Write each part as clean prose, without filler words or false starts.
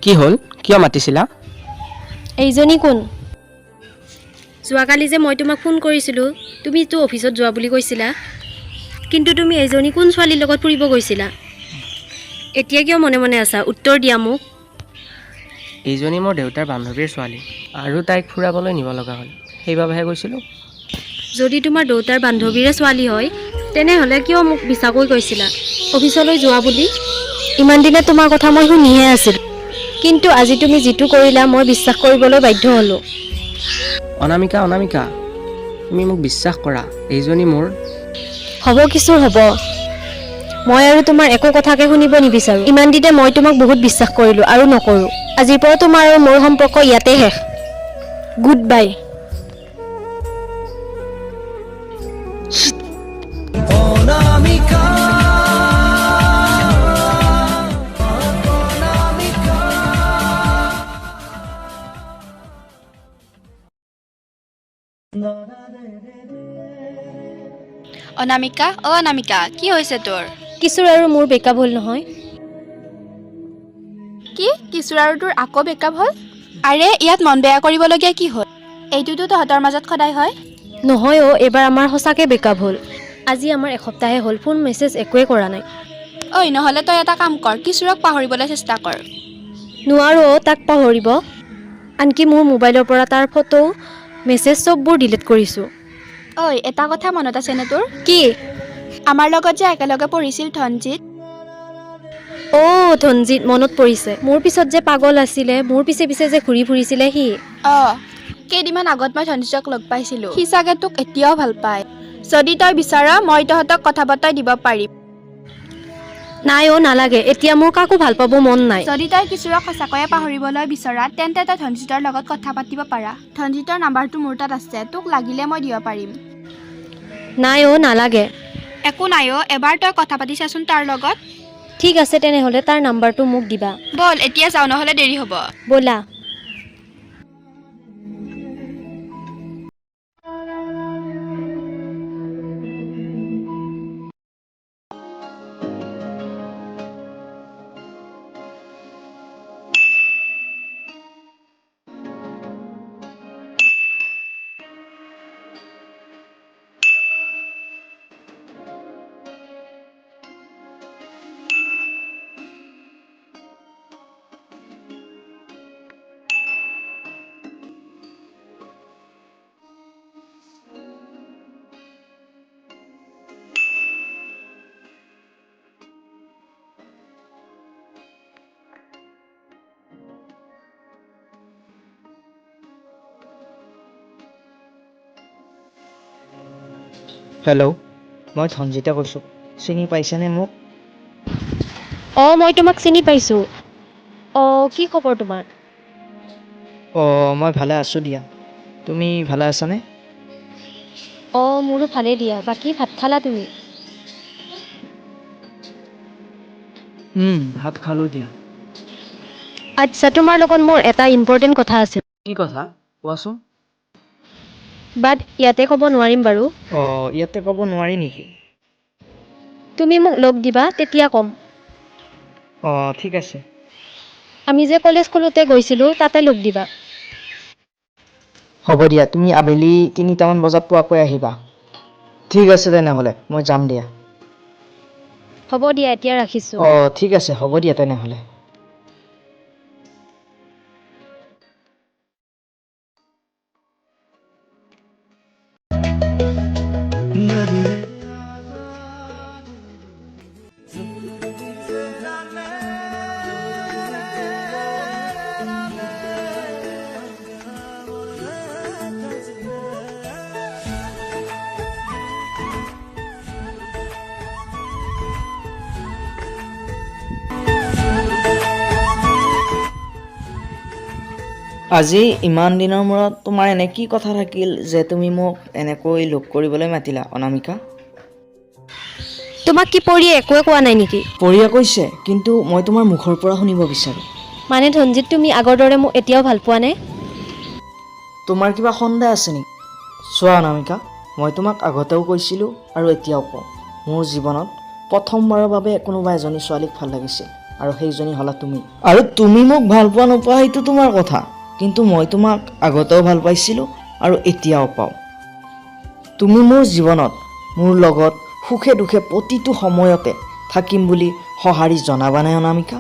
কি হ'ল, কিয় মাতিছিলা? এইজনী কোন? যোৱাকালি যে মই তোমাক ফোন কৰিছিলোঁ, তুমিতো অফিচত যোৱা বুলি কৈছিলা, কিন্তু তুমি এইজনী কোন ছোৱালীৰ লগত ফুৰিব গৈছিলা? এতিয়া কিয় মনে মনে আছা? উত্তৰ দিয়া মোক। এইজনী মোৰ দেউতাৰ বান্ধৱীৰ ছোৱালী আৰু তাইক ফুৰাবলৈ নিব লগা হ'ল, সেইবাবেহে গৈছিলোঁ। যদি তোমাৰ দেউতাৰ বান্ধৱীৰে ছোৱালী হয়, তেনেহ'লে কিয় মোক মিছাকৈ কৈছিলা অফিচলৈ যোৱা বুলি? ইমান দিনে তোমাৰ কথা মই শুনিহে আছিলোঁ, কিন্তু আজি তুমি যিটো কৰিলা মই বিশ্বাস কৰিবলৈ বাধ্য হ'লোঁ। অনামিকা, অনামিকা, তুমি মোক বিশ্বাস কৰা, এইজনী মোৰ হ'ব কিশোৰ, হ'ব। মই আৰু তোমাৰ একো কথাকে শুনিব নিবিচাৰোঁ। ইমান দিনে মই তোমাক বহুত বিশ্বাস কৰিলোঁ, আৰু নকৰোঁ। আজিৰ পৰা তোমাৰ আৰু মোৰ সম্পৰ্ক ইয়াতে শেষ। Good bye. Anamika, অ অনামিকা, কি হৈছে তোৰ? কিশোৰ আৰু মোৰ ব্ৰেকআপ হ'ল নহয়। কি? কিশোৰ আৰু তোৰ আকৌ ব্ৰেকআপ হ'ল? আৰে, ইয়াত মন বেয়া কৰিবলগীয়া কি হ'ল? এইটোতো তহঁতৰ মাজত সদায় হয়। নহয় অ', এইবাৰ আমাৰ সঁচাকৈ ব্ৰেকআপ হ'ল। আজি আমাৰ এসপ্তাহে হ'ল, ফোন মেছেজ একোৱেই কৰা নাই। ঐ, নহ'লে তই এটা কাম কৰ, কিশোৰক পাহৰিবলৈ চেষ্টা কৰ। নোৱাৰোঁ অ' তাক পাহৰিব। আনকি মোৰ মোবাইলৰ পৰা তাৰ ফটো, মেছেজ চববোৰ ডিলিট কৰিছোঁ। ঐ, এটা কথা মনত আছেনে তোৰ? কি? আমাৰ লগত যে একেলগে পঢ়িছিল ধনজিত। অ' ধনজিত, মনত পৰিছে। মোৰ পিছত যে পাগল আছিলে, মোৰ পিছে পিছে যে ঘূৰি ফুৰিছিলে সি। অঁ, কেইদিনমান আগত মই ধনজিতক লগ পাইছিলোঁ। সি চাগে তোক এতিয়াও ভাল পায়। যদি তই বিচাৰ, মই তহঁতক কথা বতৰাই দিব পাৰিম। নাই অ', নালাগে। এতিয়া মোৰ কাকো ভাল পাব মন নাই। যদি তই কিশোৰক সঁচাকৈয়ে পাহৰিবলৈ বিচৰা, তেন্তে তই ধনজিতৰ লগত কথা পাতিব পাৰা। ধনজিতৰ নাম্বাৰটো মোৰ তাত আছে, তোক লাগিলে মই দিব পাৰিম। নাই অ', নালাগে। একো নাই অ', এবাৰ তই কথা পাতি চাচোন তাৰ লগত। ঠিক আছে, তেনেহ'লে তাৰ নাম্বাৰটো মোক দিবা। ব'ল, এতিয়া যাওঁ, নহ'লে দেৰি হ'ব। ব'লা। হেল্ল', মই ধনজিতে কৈছোঁ। চিনি পাইছেনে মোক? অঁ, মই তোমাক চিনি পাইছোঁ। অঁ, কি খবৰ তোমাৰ? অঁ, মই ভালে আছোঁ দিয়া। তুমি ভালে আছানে? অঁ, মোৰো ভালেই দিয়া। বাকী ভাত খালা তুমি? ভাত খালোঁ দিয়া। আচ্ছা, তোমাৰ লগত মোৰ এটা ইম্পৰ্টেণ্ট কথা আছিল। কি কথা, কোৱাচোন। বাট ইয়াতে ক'ব নোৱাৰিম বাৰু। অঁ, ইয়াতে ক'ব নোৱাৰি নেকি? তুমি মোক লগ দিবা, তেতিয়া ক'ম। অঁ, ঠিক আছে। আমি যে কলেজ খোলোতে গৈছিলোঁ, তাতে লগ দিবা। হ'ব দিয়া, তুমি আবেলি 3টামান বজাত পোৱাকৈ আহিবা। ঠিক আছে তেনেহ'লে, মই যাম দিয়া। হ'ব দিয়া, এতিয়া ৰাখিছোঁ। অঁ, ঠিক আছে, হ'ব দিয়া তেনেহ'লে। আজি ইমান দিনৰ মূৰত তোমাৰ এনে কি কথা থাকিল যে তুমি মোক এনেকৈ লগ কৰিবলৈ মাতিলা, অনামিকা? তোমাক কি পৰিয়ে একোৱে কোৱা নাই নেকি? পৰিয়ে কৈছে, কিন্তু মই তোমাৰ মুখৰ পৰা শুনিব বিচাৰোঁ। মানে ধনজিত, তুমি আগৰ দৰে মোক এতিয়াও ভাল পোৱা নে? তোমাৰ কিবা সন্দেহ আছে নেকি? চোৱা অনামিকা, মই তোমাক আগতেও কৈছিলোঁ আৰু এতিয়াও কওঁ, মোৰ জীৱনত প্ৰথমবাৰৰ বাবে কোনোবা এজনী ছোৱালীক ভাল লাগিছিল আৰু সেইজনী হ'লা তুমি। আৰু তুমি মোক ভাল পোৱা নোপোৱা সেইটো তোমাৰ কথা, কিন্তু মই তোমাক আগতেও ভাল পাইছিলোঁ আৰু এতিয়াও পাওঁ। তুমি মোৰ জীৱনত মোৰ লগত সুখে দুখে প্ৰতিটো সময়তে থাকিম বুলি সঁহাৰি জনাবানে অনামিকা?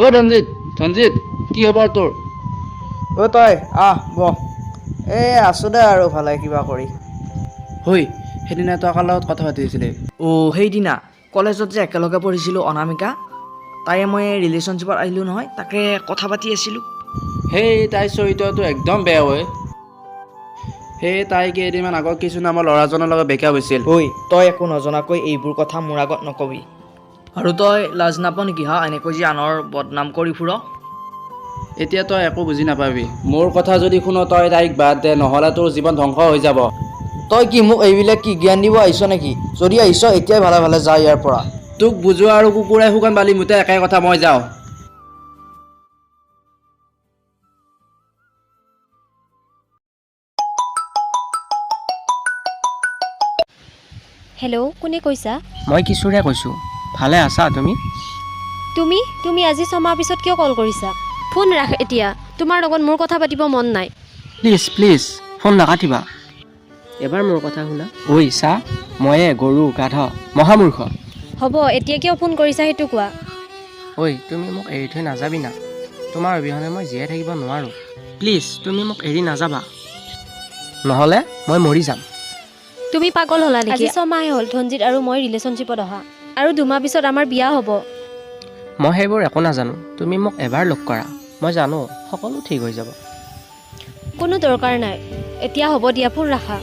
অ' ধনজিত, ধনজিত, কি খবৰ তোৰ? অ' তই আহ বহ। এই আছোঁ দে আৰু ভালে কিবা কৰি। ঐ, সেইদিনা তই কাৰ লগত কথা পাতি আছিলি? অ' সেইদিনা কলেজত যে একেলগে পঢ়িছিলোঁ অনামিকা, তায়ে মই ৰিলেশ্যনশ্বিপত আহিলোঁ নহয়, তাকে কথা পাতি আছিলোঁ। সেই তাইৰ চৰিত্ৰটো একদম বেয়া ঐ। সেই তাই কেইদিনমান আগত কিছু নামৰ ল'ৰাজনৰ লগত ব্ৰেকআপ হৈছিল। ঐ, তই একো নজনাকৈ এইবোৰ কথা মোৰ আগত নকবি। আৰু তই লাজ নাপাৱ নেকি হা, এনেকৈ যে আনৰ বদনাম কৰি ফুৰ? এতিয়া তই একো বুজি নাপাবি। মোৰ কথা যদি শুন তই তাইক বাদ দে, নহ'লে তোৰ জীৱন ধ্বংস হৈ যাব। তই কি মোক এইবিলাক কি জ্ঞান দিব আহিছ নেকি? যদি আহিছ এতিয়াই ভালে ভালে যা ইয়াৰ পৰা। তোক বুজোৱা আৰু কুকুৰাই শুকান বালি মুতে একে কথা, মই যাওঁ। হেল্ল', কোনে কৈছা? মই কিশোৰে কৈছোঁ। ভালে আছা তুমি? তুমি তুমি আজি ছমাহ পিছত কিয় কল কৰিছা? ফোন ৰাখ এতিয়া, তোমাৰ লগত মোৰ কথা পাতিব মন নাই। প্লিজ প্লিজ, ফোন নাকাটিবা। এবাৰ মোৰ কথা শুনা। ঐ চা, ময়ে গৰু গাধ মহামূৰ্খ। হ'ব, এতিয়া কিয় ফোন কৰিছা সেইটো কোৱা। ঐ, তুমি মোক এৰি থৈ নাযাবি না। তোমাৰ অবিহনে মই জীয়াই থাকিব নোৱাৰোঁ। প্লিজ তুমি মোক এৰি নাযাবা, নহ'লে মই মৰি যাম। তুমি পাগল হ'লা নেকি? আজি ছমাহে হ'ল ধনজিত আৰু মই ৰিলেশ্যনশ্বিপত অহা, আৰু দুমাহ পিছত আমাৰ বিয়া হ'ব। মই সেইবোৰ একো নাজানো। তুমি মোক এবাৰ লগ কৰা, মই জানো সকলো ঠিক হৈ যাব। কোনো দৰকাৰ নাই এতিয়া, হ'ব দিয়া, ফোন ৰাখা।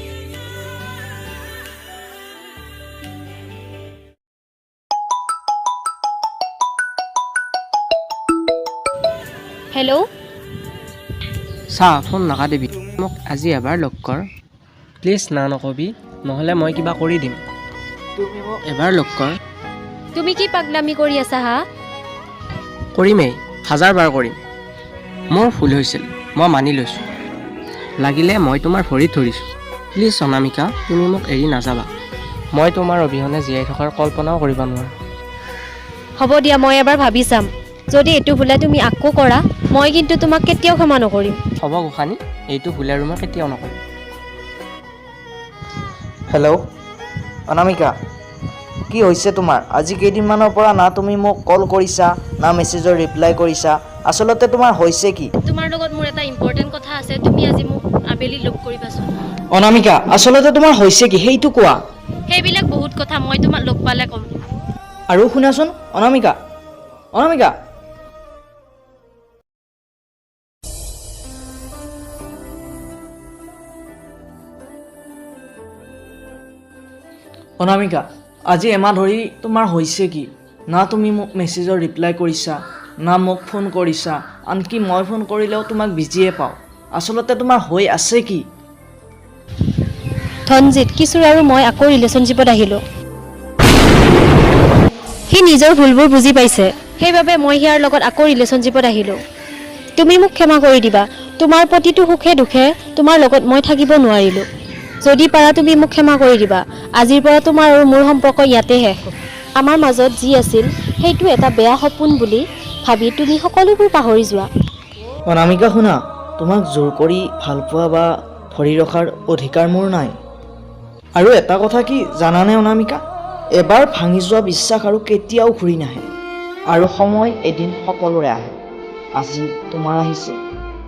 হেল্ল'। চা, ফোন নাকাটিবি। মোক আজি এবাৰ লগ কৰ প্লিজ। না নকবি, নহ'লে মই কিবা কৰি দিম। তুমি মোক এবাৰ লগ কৰ। তুমি কি পাগলামি কৰি আছা হা? কৰিমেই, হাজাৰ বাৰ কৰিম। মোৰ ভুল হৈছিল, মই মানি লৈছোঁ। লাগিলে মই তোমাৰ ভৰিত ধৰিছোঁ। প্লিজ অনামিকা, তুমি মোক এৰি নাযাবা। মই তোমাৰ অবিহনে জীয়াই থকাৰ কল্পনাও কৰিব নোৱাৰোঁ। হ'ব দিয়া, মই এবাৰ ভাবি চাম। যদি এইটো ভুলে তুমি আকৌ কৰা, মই কিন্তু তোমাক কেতিয়াও ক্ষমা নকৰিম। হ'ব গোসানী, এইটো ভুল আৰু মই কেতিয়াও নকৰিম। হেল্ল' অনামিকা, কি হৈছে তোমাৰ? আজি কেইদিনমানৰ পৰা না তুমি মোক কল কৰিছা, না মেছেজৰ ৰিপ্লাই কৰিছা। আচলতে তোমাৰ হৈছে কি? তোমাৰ লগত মোৰ এটা ইম্পৰ্টেণ্ট কথা আছে। তুমি আজি মোক আবেলি লগ কৰিবাচোন। অনামিকা, আচলতে তোমাৰ হৈছে কি সেইটো কোৱা। সেইবিলাক বহুত কথা মই তোমাক লগ পালে ক'ম। আৰু শুনাচোন অনামিকা, অনামিকা। অনামিকা, আজি এমাহ ধৰি তোমাৰ হৈছে কি? না তুমি মোক মেছেজৰ ৰিপ্লাই কৰিছা, না মোক ফোন কৰিছা, আনকি মই ফোন কৰিলেও তোমাক বিজিয়ে পাওঁ। আচলতে তোমাৰ হৈ আছে কি? ধনজিত, কিশোৰ আৰু মই আকৌ ৰিলেশ্যনশ্বিপত আহিলোঁ। সি নিজৰ ভুলবোৰ বুজি পাইছে, সেইবাবে মই সিয়াৰ লগত আকৌ ৰিলেশ্যনশ্বিপত আহিলোঁ। তুমি মোক ক্ষমা কৰি দিবা। তোমাৰ প্ৰতিটো সুখে দুখে তোমাৰ লগত মই থাকিব নোৱাৰিলোঁ। যদি পাৰা তুমি মোক ক্ষমা কৰি দিবা। আজিৰ পৰা তোমাৰ আৰু মোৰ সম্পৰ্ক ইয়াতে শেষ। আমাৰ মাজত যি আছিল সেইটো এটা বেয়া সপোন বুলি ভাবি তুমি সকলোবোৰ পাহৰি যোৱা। অনামিকা শুনা, তোমাক জোৰ কৰি ভালপোৱা বা ধৰি ৰখাৰ অধিকাৰ মোৰ নাই। আৰু এটা কথা কি জানানে অনামিকা, এবাৰ ভাঙি যোৱা বিশ্বাস আৰু কেতিয়াও ঘূৰি নাহে। আৰু সময় এদিন সকলোৰে আহে। আজি তোমাৰ আহিছে,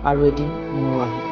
আৰু এদিন মোৰো আহিব।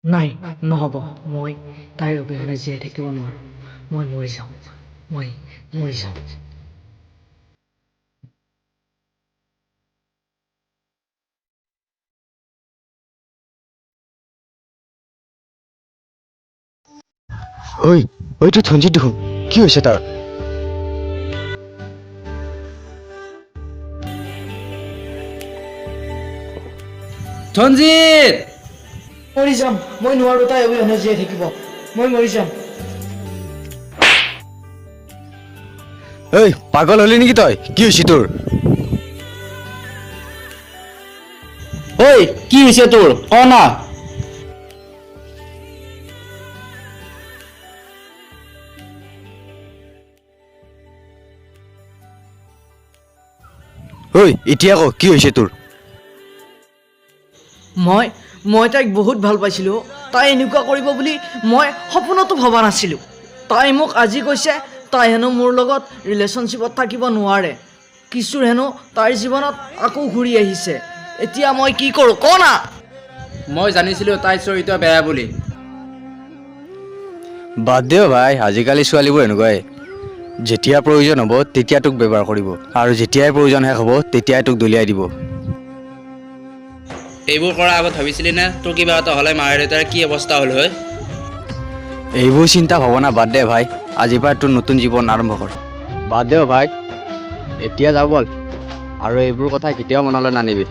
নাই, নহ'ব, মই তাইৰ অবিহনে জীয়াই থাকিব নোৱাৰোঁ। মই মৰি যাম, মই মৰি যাম। ঐ, ঐটো ধনজিত দেখোন, কি হৈছে তাৰ? ধনজিত! মৰি যাম, মই নোৱাৰোঁ তাই অবিহনে জীয়াই থাকিব, মই মৰি যাম। ঐ, পাগল হলি নেকি তই? কি হৈছে তোৰ? ঐ, কি হৈছে তোৰ, ক না। ঐ, এতিয়া ক, কি হৈছে তোৰ? মই তাইক বহুত ভাল পাইছিলোঁ। তাই এনেকুৱা কৰিব বুলি মই সপোনতো ভবা নাছিলোঁ। তাই মোক আজি কৈছে তাই হেনো মোৰ লগত ৰিলেশ্যনশ্বিপত থাকিব নোৱাৰে। কিশোৰ হেনো তাইৰ জীৱনত আকৌ ঘূৰি আহিছে। এতিয়া মই কি কৰোঁ ক না। মই জানিছিলোঁ তাইৰ চৰিত্ৰ বেয়া বুলি। বাদ দে অ' ভাই, আজিকালি ছোৱালীবোৰ এনেকুৱাই। যেতিয়া প্ৰয়োজন হ'ব তেতিয়া তোক ব্যৱহাৰ কৰিব, আৰু যেতিয়াই প্ৰয়োজন শেষ হ'ব তেতিয়াই তোক দলিয়াই দিব। এইবোৰ কৰাৰ আগত ভাবিছিলি নে তোৰ কিবা এটা হ'লে মা দেউতাৰ কি অৱস্থা হ'ল হয়? এইবোৰ চিন্তা ভাৱনা বাদ দে ভাই, আজিৰ পৰা তোৰ নতুন জীৱন আৰম্ভ কৰ। বাদ দে অ' ভাই, এতিয়া যাওঁ ব'ল, আৰু এইবোৰ কথা কেতিয়াও মনলৈ নানিবি।